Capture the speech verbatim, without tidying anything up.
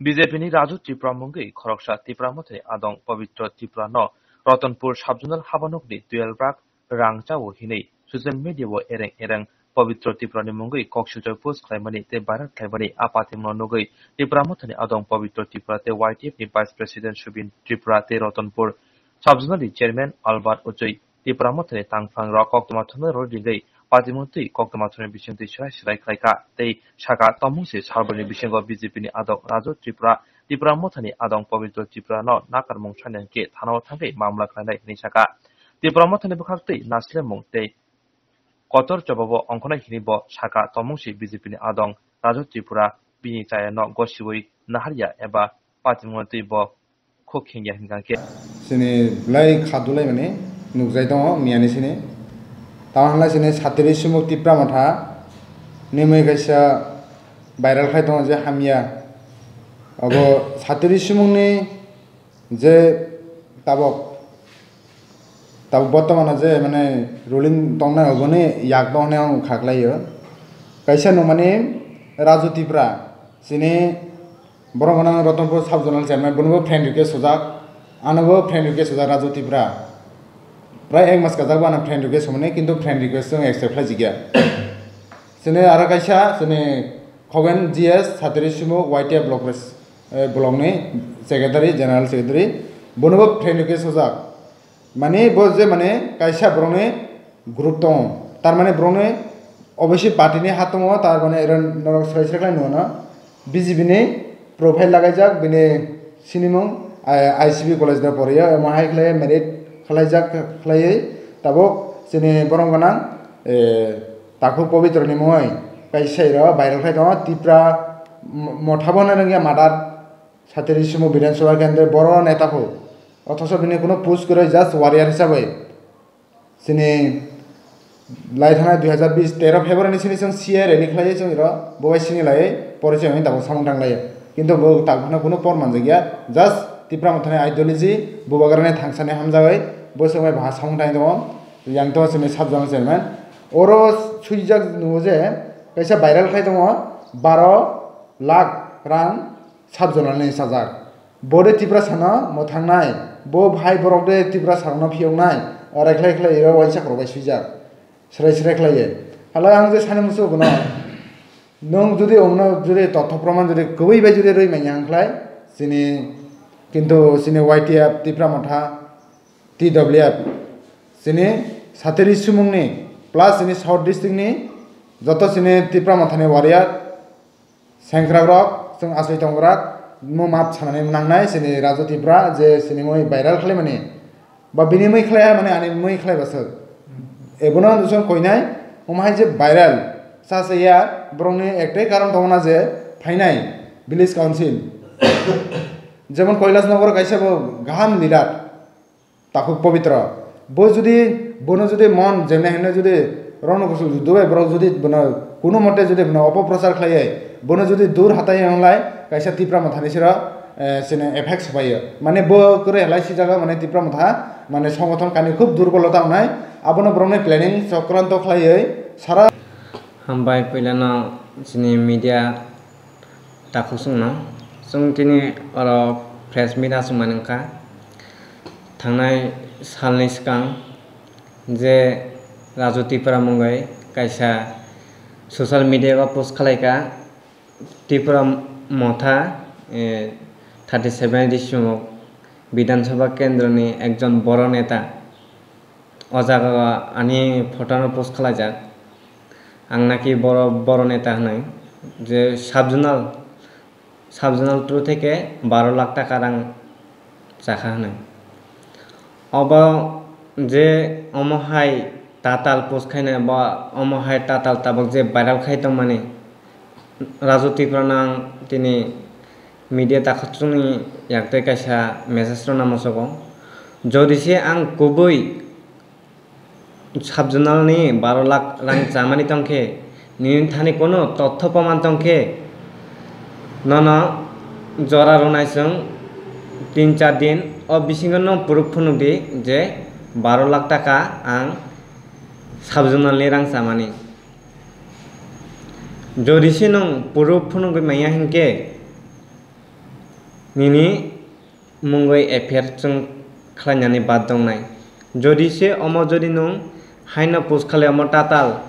B J P ni Raju Tripura mungwi khoroksa Tipra Mothani adong Pabitra Tripura no Ratanpur sub-zonal habanokni twelve lakh rang chao hinwi social media o ereng ereng Pabitra Tripura ni mungwi kok swijak post khlaimani tei viral khlaimani a patimungno nugwi Tipra Mothani adong Pabitra Tripura tei Y T F ni Vice President Subin Tripura tei Ratanpur sub-zonal ni Chairman Albert Uchui Tipra Mothani tangphlang rok koktwma thumnai rok ringwi patimung twi koktwma thumnai bisingtwi swrai swrai khlai kha tei saka tomung se salbrumni bisingo B J P ni adok Raju Tripura Tipra Mothani adong Pabitra Tripura no nakarmung sanai hwnkhe thana o thangwi mamla khlainai hwnwi saka. Tipra Mothani bwkhak twi naslemung tei kotor chobabo ongkhornai hwnwi bo saka tomung se B J P ni adong Raju Tripura bini chaya no gosiwi naharya eba patimung twi bo khuk khengya hwnkha khe. Chini belai kha dulaimani nukjai tongo miyani sini. Tamo hwnlai chini satiri sumuk Tipra Motha nimwi kaisa viral khai tongo je hamya. Obo satiri sumukni je tabok, tabok bortomano je mane ruling tongnai oboni yak bo hwnwi ang kha khlaio. Kaisa nukmani Raju Tripura chini borok gwnang Ratanpur sub-zonal chairman, bonibo friend request sujak, anobo friend request sujak Raju Tripura. Prai ek mas kajak bo ano friend request hwnmani, kintu friend request chwng accept khlai jikya. Chini aro kaisa chini Khogen G S satiri sumuk Y T F block pres-, eh, block ni secretary, general secretary, bonibo friend request sujak. Mane bo je mane kaisa borokni group tongo, tar mane borokni obviously party ni ha tongo, tar mane ero norok swrai swrai khlai nukno B J P ni profile lagaijak, bini sinimung, ah, I C B college da poriya, omo hai khlai merit khlaijak khlaiwi tabuk chini borok gwnang, eh, Takhuk Pabitra ni mungwi kaisa iro viral khlai tongo, Tipra mo-, motha bo hwnwi rwngya mother. Satiri Simo Bidhan Sabha Kendra boro neta pho. Othocho bini kuno post kwrwi just warrior hisabai. Chini lai thanai dui hazar bish tero February ni sini chwng C A rally khlaiwi chwng iro bo bai sini lai porichoi hwnwi tabuk samung tang lai. Kintu bo tabuk phano kuno por manjakya. Just Tipra Mothani ideology, Bubagrani thangsani hamjagwi bo chwng bai baha samung tang tongo. Yang to chini sub zonal chairman. Oro swijak nugo je kaisa viral khlai tongo baro lakh rang sub zonal ni sajak. Bo de Tiprasa no mwthangnai, bo bhai borok de Tiprasa rok no phiyoknai, oro khlai khlai iro waisa khorok bai swijak, srai srai khlai ye. Halai ang je sani muchung bono, nwng jodi omno jodi totho proman jodi kwbwi bai jodi rwi manya wng khlai, chini, kintu chini Y T F, Tipra Motha, T W F, chini satiri sumung ni, plus chini South district ni joto chini Tipra Motha ni warrior, Sengkrak rok, chwng achai tongrak, mo map sanani nangnai, chini Raju Tripura, je chini mui viral khlaimani, ba bini mui khlaiya, mane ani mui khlai baswk. Ebono chwng koinai, omo hai je viral, cha cha ya, borokni ektai karon tongo na je phainai village council. Jemon Kailasnagar kaisa bo gaham leader. Takhuk Pabitra. Bo jodi, bono jodi mon jemne hwnwi jodi Ronu Kusul Dubey borok jodi bono kuno mote jodi bono opoprochar khlaiwi, bono jodi dur hatai wnglai, kaisa Tipra Mothani sero, eh, sini effect swbaio. Mane bo kwrwi halai si jaga mane Tipra Motha, mane songothon kani khub durbolota wngnai, abono borokni planning chokranto khlaiwi sara. Hambai puilano chini media takhuk chwngno. Chwng tini oro press meet achukmani wngkha. Thangnai salni swkang je Raju Tripura mungwi kaisa social media o post khlaikha, Tipra Motha, eh, thirty seven Risumuk Bidhan Sabha Kendroni ekjon boro neta. O jaga o ani photo no post khlaijak. Ang naki boro, boro neta hwnwi je sub zonal, sub zonal through theke baro lakh taka rang chakha hwnwi. Obo je omo hai tatal post khainai ba omo hai tatal tabuk je viral khai tongmani, Raju Tripura no ang tini media takhukchwngni yaktwi kaisa message rwna muchugo. Jodi se ang kubui sub zonal ni baro lakh rang chamani tongkhe, nini thani kono totho proman tongkhe, nono jora rwnai chwng tin char din, o bisingo no proof phunukdi je baro lakh taka ang sub zonal ni rang chamani. Jodi se nwng proof phunugwi manya hinkhe, Nini mungwi affair chwng khlainani bad wngnai. Jodi se omo jodi nwng haino post khlai omo tatal